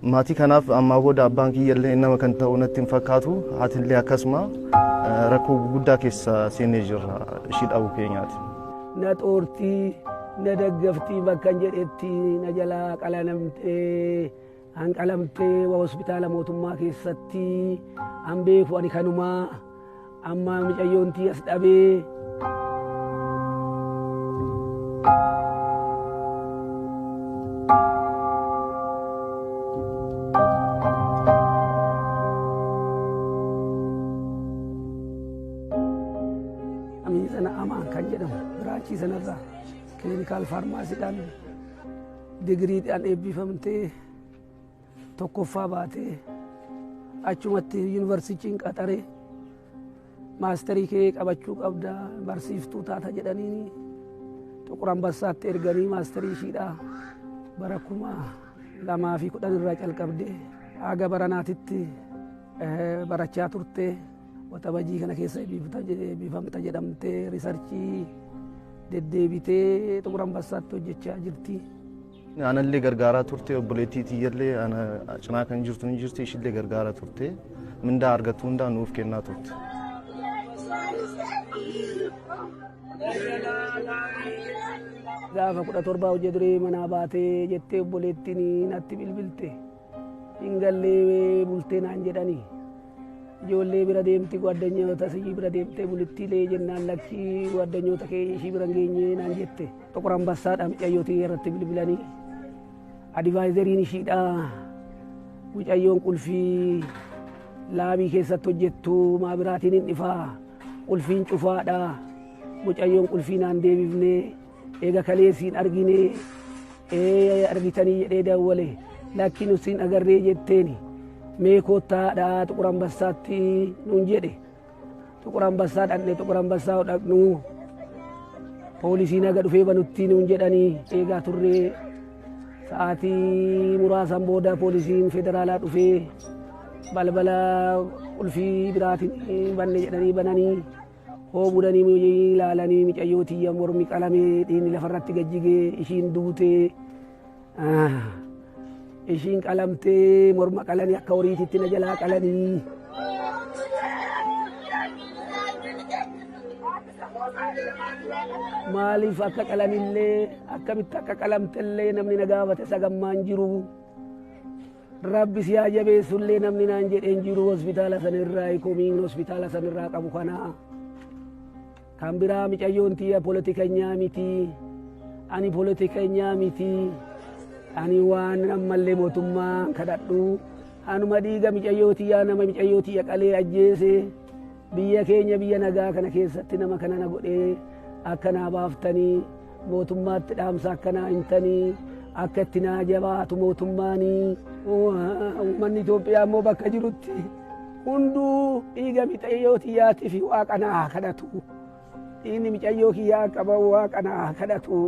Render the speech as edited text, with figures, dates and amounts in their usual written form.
Maatii kanaaf ammaa booda abbaan kiyyallee nama kan ta'u natti hin fakkaatu. Haatillee akkasuma rakkoo guddaa keessa seenee jirra ishii dhabuu keenyaati. Na xoortii, na daggaftii bakka hin jedhetti na jalaa qalanamtee hanqalamtee hospitaala mootummaa keessatti an beeku ani kanumaa amma mucayyoontii as dhabee. Sana Amaan kan jedhamu branch sanarraa clinical pharmacydhaan digiriidhaan eebbifamtee tokkoffaa baatee achumatti yuunivarsiitiin qaxaree masterii kee qabachuu qabda, barsiiftuu taata jedhanii Xuqur Ambassaatti erganii masterii ishiidhaa bara 2010 irraa calqabdee haga baranaatitti barachaa turte. Waxabajii kana keessa eebbifamta jedhamtee research deddeebitee Xuqur Ambassaatti hojjechaa jirti. Anallee gargaaraa turte, obboleettii tiyyallee ana cinaa kan jirtu ni jirti, ishillee gargaaraa turte, mindaa argattu hundaa nuuf kennaa turte. Gaafa 17 hojii duree manaa baatee jettee obboleettiin natti bilbilte. Hin gallee bultee naan jedhanii. Ijoollee bira deemti, gwaaddanyoota ishii bira deemtee bulittiilee jennaan, lakkii, gwaaddanyoota kee ishii bira hin geenye naan jette. Xuqur Ambassaadha mucayyootii irratti bilbilanii. Advisoriin ishiidha. Mucayyoon qulfii lab keessatti hojjettu maa biraatiin hin dhifaa. Qulfiin cufaadha. Mucayyoon qulfii naan deebifne, eega kaleessiin argine ee argitanii jedhee dawwale, lakki nusiin agarree jetteeni. Mee koottaadha Xuqur Ambassaatti nuun jedhe. Xuqur Ambassaa dhaqne. Xuqur Ambassaa dhaqnu poolisiin haga dhufee banutti nuun jedhanii eegaa turree, sa'aatii muraasan booda poolisiin federaalaa dhufee balbala qulfii biraatiin banne jedhanii bananii hoobudanii ilaalanii, mucayyoo tiyya mormi qalamee, dhiigni lafarratti gajjigee, ishiin duutee, ishiin qalamtee, morma qalanii akka horiititti na jalaa qalanii. Maaliif akka qalanillee, akkamitti akka qalamtellee namni na gaafate sagammaan jiru. Rabbi si haa jabeessullee namni naan jedheen jiru. Hospitaala sanirraa komiin hospitaala sanirraa qabu kana. Kan biraa micayyoon tiyya poolitikanyaa miti. Ani poolitikanyaa miti. Ani waan ammallee mootummaa kadhadhu. Anuma dhiiga micayyoo tiyyaa, nama micayyoo tiyya qalee ajjeese, biyya keenya biyya nagaa kana keessatti nama kana na godhee akka naa baaftanii, mootummaatti dhaamsa akka naa himtanii, akka itti naa jabaatu mootummaanii. Uummanni Itoophiyaa immoo bakka jirutti hunduu dhiiga micayyoo tiyyaatii fi Waaqa naa kadhatu. Dhiigni micayyoo kiyyaa akka bahu Waaqa naa kadhatu.